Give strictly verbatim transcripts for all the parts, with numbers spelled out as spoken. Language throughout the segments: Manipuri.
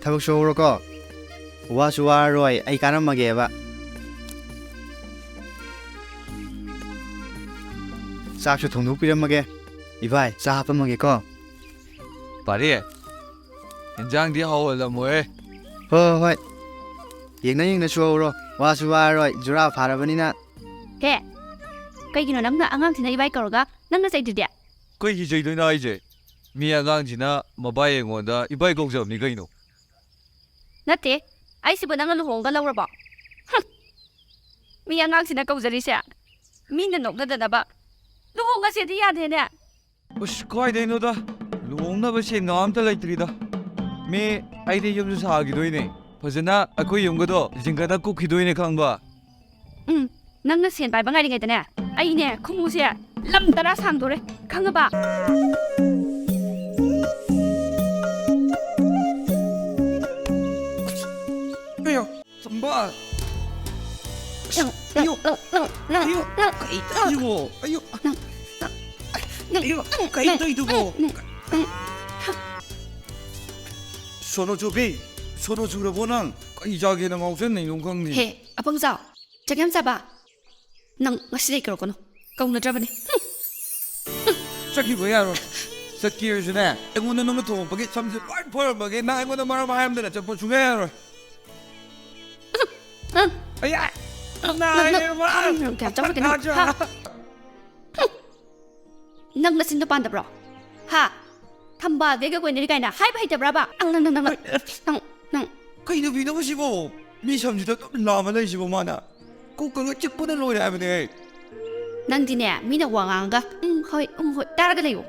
ꯊꯕꯛ ꯁꯨꯍꯧꯔꯣꯀꯣ꯫ ꯋꯥꯁꯨ ꯋꯥꯔꯔꯣꯏ, ꯑꯩ ꯀꯥꯔꯝꯃꯒꯦꯕ꯫ ꯆꯥꯛꯁꯨ ꯊꯣꯡꯗꯣꯛꯄꯤꯔꯝꯃꯒꯦ꯫ ꯏꯕꯥꯏ, ꯆꯥ ꯍꯥꯞꯄꯝꯃꯒꯦꯀꯣ꯫ ꯄꯥꯔꯤ, ꯏꯟꯖꯥꯡꯗꯤ ꯍꯥꯎꯍꯜꯂꯝꯃꯣꯍꯦ꯫ ꯍꯣꯏ, ꯍꯣꯏ, ꯍꯣꯏ꯫ ꯌꯦꯡꯅ ꯌꯦꯡꯅ ꯁꯨꯍꯧꯔꯣ꯫ ꯋꯥꯁꯨ ꯋꯥꯔꯔꯣꯏ, ꯖꯨꯔꯥ ꯐꯥꯔꯕꯅꯤꯅ꯫ ꯍꯦ, ꯀꯩꯒꯤꯅꯣ ꯅꯪꯅ ꯑꯉꯥꯡꯁꯤꯅ ꯏꯕꯥꯏ ꯀꯧꯔꯒ ꯅꯪꯅ ꯆꯩꯗꯨꯗꯤ? ꯀꯩꯒꯤ ꯆꯩꯗꯣꯏꯅꯣ ꯍꯥꯏꯁꯦ? ꯃꯤ ꯑꯉꯥꯡꯁꯤꯅ ꯃꯕꯥꯏ ꯑꯩꯉꯣꯟꯗ ꯏꯕꯥꯏ ꯀꯧꯖꯕꯅꯤ ꯀꯩꯅꯣ꯫ ꯅꯠꯇꯦ, ꯑꯩꯁꯤꯕꯨ ꯅꯪꯅ ꯂꯨꯍꯣꯡꯒ ꯂꯧꯔꯕꯣ? ꯍꯨꯝ! ꯃꯤ ꯑꯉꯥꯡꯁꯤꯅ ꯀꯧꯖꯔꯤꯁꯦ ꯃꯤꯅ ꯅꯣꯛꯅꯗꯅꯕ꯫ ꯂꯨꯍꯣꯡꯉꯁꯦꯗꯤ ꯌꯥꯗꯦꯅꯦ꯫ ꯑꯁ, ꯀꯥꯏꯗꯩꯅꯣꯗ? ꯂꯨꯍꯣꯡꯅꯕ ꯁꯦꯟꯒ ꯑꯝꯇ ꯂꯩꯇ꯭ꯔꯤꯗ꯫ ꯃꯤ, ꯑꯩꯗꯤ ꯌꯨꯝꯁꯨ ꯁꯥꯈꯤꯗꯣꯏꯅꯦ꯫ ꯐꯖꯅ ꯑꯩꯈꯣꯏ ꯌꯨꯝꯒꯗꯣ ꯖꯤꯡꯒꯗ ꯀꯨꯞꯈꯤꯗꯣꯏꯅꯦ, ꯈꯪꯕ? ꯎꯝ, ꯅꯪꯅ ꯁꯦꯟ ꯄꯥꯏꯕ ꯉꯥꯏꯔꯤꯉꯩꯗꯅꯦ, ꯑꯩꯅꯦ ꯈꯨꯃꯨꯁꯦ ꯂꯝ ꯇꯔꯥ ꯁꯥꯡꯗꯣꯔꯦ, ꯈꯪꯉꯕ? ꯑꯌꯣ, ꯊꯝꯕꯥꯜ! ꯑꯌꯣ! ꯑꯌꯣ! ꯀꯩ ꯇꯧꯔꯤꯕꯣ? ꯑꯌꯣ! ꯑꯌꯣ! ꯀꯩ ꯇꯧꯔꯤꯗꯨꯕꯣ? ꯁꯣꯅꯣ ꯆꯨꯕꯤ! ꯁꯣꯅꯣ ꯆꯨꯔꯕꯣ ꯅꯪ? ꯀꯩ ꯆꯥꯒꯦꯅ ꯉꯥꯎꯁꯟꯅꯩꯅꯣ ꯈꯪꯗꯦ꯫ ꯍꯦ, ꯑꯄꯪꯖꯥꯎ! ꯆꯥꯛ ꯌꯥꯝ ꯆꯥꯕ! ꯅꯪ ꯉꯁꯤꯗꯩ ꯀꯧꯔꯛꯀꯅꯨ꯫ ꯀꯧꯅꯗ꯭ꯔꯕꯅꯦ꯫ ꯍꯨꯝ! ꯆꯠꯈꯤꯕ ꯌꯥꯔꯣꯏ꯫ ꯆꯠꯀꯦ ꯍꯥꯏꯔꯁꯨꯅꯦ, ꯑꯩꯉꯣꯟꯗ ꯅꯪꯅ ꯊꯣꯡꯉꯛꯄꯒꯤ ꯁꯝꯁꯦ ꯂꯣꯏ ꯐꯣꯏꯔꯝꯃꯒꯦ꯫ ꯅꯪ ꯑꯩꯉꯣꯟꯗ ꯃꯔꯝ ꯍꯥꯏꯔꯝꯗꯅ ꯆꯠꯄ ꯁꯨꯡꯌꯥ ꯌꯥꯔꯣꯏ꯫ ꯅꯪ, ꯑꯌꯥ! ꯅꯪ, ꯅꯪ, ꯅꯥꯏꯌꯦꯕ! ꯅꯪ ꯀꯌꯥꯝ ꯆꯪꯉꯛꯀꯅꯤ? ꯅꯥꯖ! ꯍꯥ? ꯍꯨꯝ! ꯅꯪ ꯅꯆꯤꯟꯗꯣ ꯄꯥꯟꯗꯕ꯭ꯔꯣ? ꯍꯥ? ꯊꯝꯕꯥꯜꯒ ꯑꯩꯒ ꯀꯣꯏꯅꯔꯤ ꯀꯥꯏꯅ ꯍꯥꯏꯕ ꯍꯩꯇꯕ꯭ꯔꯕ? ꯅꯪ, ꯅꯪ, ꯅꯪ, ꯅꯪ, ꯅꯪ, ꯅꯪ꯫ ꯀꯩ ꯅꯨꯄꯤꯅꯣꯕ ꯁꯤꯕꯣ? ꯃꯤ ꯁꯝꯁꯤꯗ ꯑꯗꯨꯝ ꯂꯥꯝꯃ ꯂꯩꯁꯤꯕꯣ ꯃꯥꯅ? ꯀꯣꯛꯀ ꯂꯣꯏ ꯆꯤꯛꯄꯅ ꯂꯣꯏꯔꯦ ꯍꯥꯏꯕꯅꯦ ꯑꯩ꯫ ꯅꯪꯗꯤꯅꯦ, ꯃꯤꯅ ꯋꯥ ꯉꯥꯡꯉꯒ "ꯎꯝ, ꯍꯣꯏ, ꯎꯝ, ꯍꯣꯏ" ꯇꯥꯔꯒ ꯂꯩꯌꯣ꯫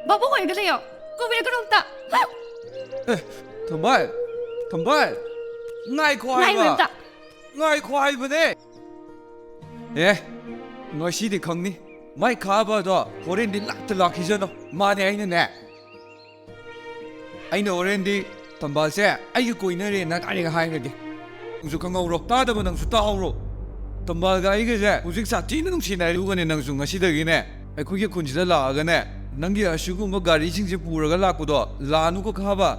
ꯕꯥꯕꯣꯛ ꯑꯣꯏꯔꯒ ꯂꯩꯌꯣ꯫ ꯀꯨꯝꯕꯤꯔꯛꯀꯅꯨ ꯑꯝꯇ꯫ ꯍꯥ! ꯑꯦ, ꯊꯝꯕꯥꯜ! ꯊꯝꯕꯥꯜ! ꯉꯥꯏꯈꯣ ꯉꯥꯏꯔꯣꯏ ꯍꯥꯏꯕ! ꯑꯝꯇ꯫ ꯉꯥꯏꯈꯣ ꯍꯥꯏꯕꯅꯦ! ꯑꯦ, ꯉꯁꯤꯗꯤ ꯈꯪꯅꯤ꯫ ꯃꯥꯏ ꯈꯥꯕꯗꯣ ꯍꯣꯔꯦꯟꯗꯤ ꯂꯥꯛꯇ ꯂꯥꯛꯈꯤꯁꯅꯨ꯫ ꯃꯥꯅꯦ, ꯑꯩꯅꯅꯦ꯫ ꯑꯩꯅ ꯍꯣꯔꯦꯟꯗꯤ ꯊꯝꯕꯥꯜꯁꯦ ꯑꯩꯒ ꯀꯣꯏꯅꯔꯦꯅ ꯗꯥꯏꯔꯦꯛ ꯍꯥꯏꯔꯒꯦ꯫ ꯅꯪꯁꯨ ꯈꯪꯍꯧꯔꯣ, ꯇꯥꯗꯕ ꯅꯪꯁꯨ ꯇꯥꯍꯧꯔꯣ꯫ ꯊꯝꯕꯥꯜꯒ ꯑꯩꯒꯁꯦ ꯍꯧꯖꯤꯛ ꯁꯥꯊꯤꯅ ꯅꯨꯡꯁꯤꯅꯔꯦ꯫ ꯑꯗꯨꯒꯅꯦ, ꯅꯪꯁꯨ ꯉꯁꯤꯗꯒꯤꯅꯦ ꯑꯩꯈꯣꯏꯒꯤ ꯈꯨꯟꯁꯤꯗ ꯂꯥꯛꯑꯒꯅꯦ, ꯅꯪꯒꯤ ꯑꯁꯤꯒꯨꯝꯕ ꯒꯥꯔꯤꯁꯤꯡꯁꯦ ꯄꯨꯔꯒ ꯂꯥꯛꯄꯗꯣ ꯂꯥꯛꯑꯅꯨꯀꯣ, ꯈꯪꯉꯕ?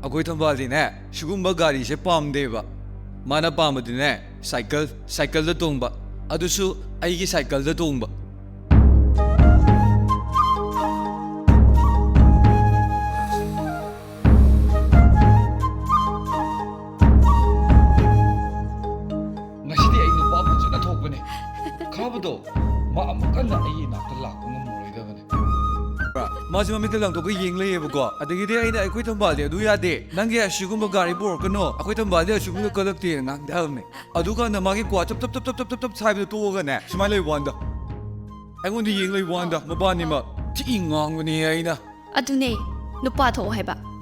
ꯑꯩꯈꯣꯏ ꯊꯝꯕꯥꯜꯗꯤꯅꯦ, ꯁꯤꯒꯨꯝꯕ ꯒꯥꯔꯤꯁꯦ ꯄꯥꯝꯗꯦꯕ꯫ ꯃꯥꯅ ꯄꯥꯝꯕꯗꯤꯅꯦ, ꯁꯥꯏꯀꯜ, ꯁꯥꯏꯀꯜꯗ ꯇꯣꯡꯕ, ꯑꯗꯨꯁꯨ ꯑꯩꯒꯤ ꯁꯥꯏꯀꯜꯗ ꯇꯣꯡꯕ꯫ ꯉꯁꯤꯗꯤ ꯑꯩ ꯅꯨꯄꯥ ꯐꯖꯅ ꯊꯣꯛꯄꯅꯦ꯫ ꯈꯥꯕꯗꯣ, ꯃꯥ ꯑꯃꯨꯛ ꯍꯟꯅ ꯑꯩꯒꯤ ꯏꯅꯥꯛꯇ ꯂꯥꯛꯄ ꯉꯝꯃꯔꯣꯏꯗꯕꯅꯦ꯫ ꯃꯥꯁꯦ ꯃꯃꯤꯠꯇ ꯂꯪꯊꯣꯛꯄ ꯌꯦꯡ ꯂꯩꯌꯦꯕꯀꯣ꯫ ꯑꯗꯒꯤꯗꯤ ꯑꯩꯅ, "ꯑꯩꯈꯣꯏ ꯊꯝꯕꯥꯜꯗꯤ ꯑꯗꯨ ꯌꯥꯗꯦ, ꯅꯪꯒꯤ ꯑꯁꯤꯒꯨꯝꯕ ꯒꯥꯔꯤ ꯄꯨꯔꯛꯀꯅꯣ, ꯑꯩꯈꯣꯏ ꯊꯝꯕꯥꯜꯗꯤ ꯑꯁꯤꯒꯨꯝꯕꯗ ꯀꯜꯂꯛꯇꯦꯅ" ꯉꯥꯡꯊꯕꯅꯦ꯫ ꯑꯗꯨꯀꯥꯟꯗ ꯃꯥꯒꯤ ꯀ꯭ꯋꯥ ꯆꯞ ꯆꯞ ꯆꯞ ꯆꯞ ꯆꯞ ꯆꯞ ꯁꯥꯏꯕꯗꯣ ꯇꯣꯛꯑꯒꯅꯦ, ꯁꯨꯃꯥꯏꯅ ꯂꯩꯕ ꯋꯥꯅꯤꯗ꯫ ꯑꯩꯉꯣꯟꯗ ꯌꯦꯡ ꯂꯩꯕ ꯋꯥꯅꯤꯗ, ꯃꯕꯥꯅꯤꯃꯛ꯫ ꯊꯤ ꯉꯥꯡꯕꯅꯦ ꯑꯩꯅ꯫ ꯑꯗꯨꯅꯦ, ꯅꯨꯄꯥ ꯊꯣꯛꯑꯣ ꯍꯥꯏꯕ꯫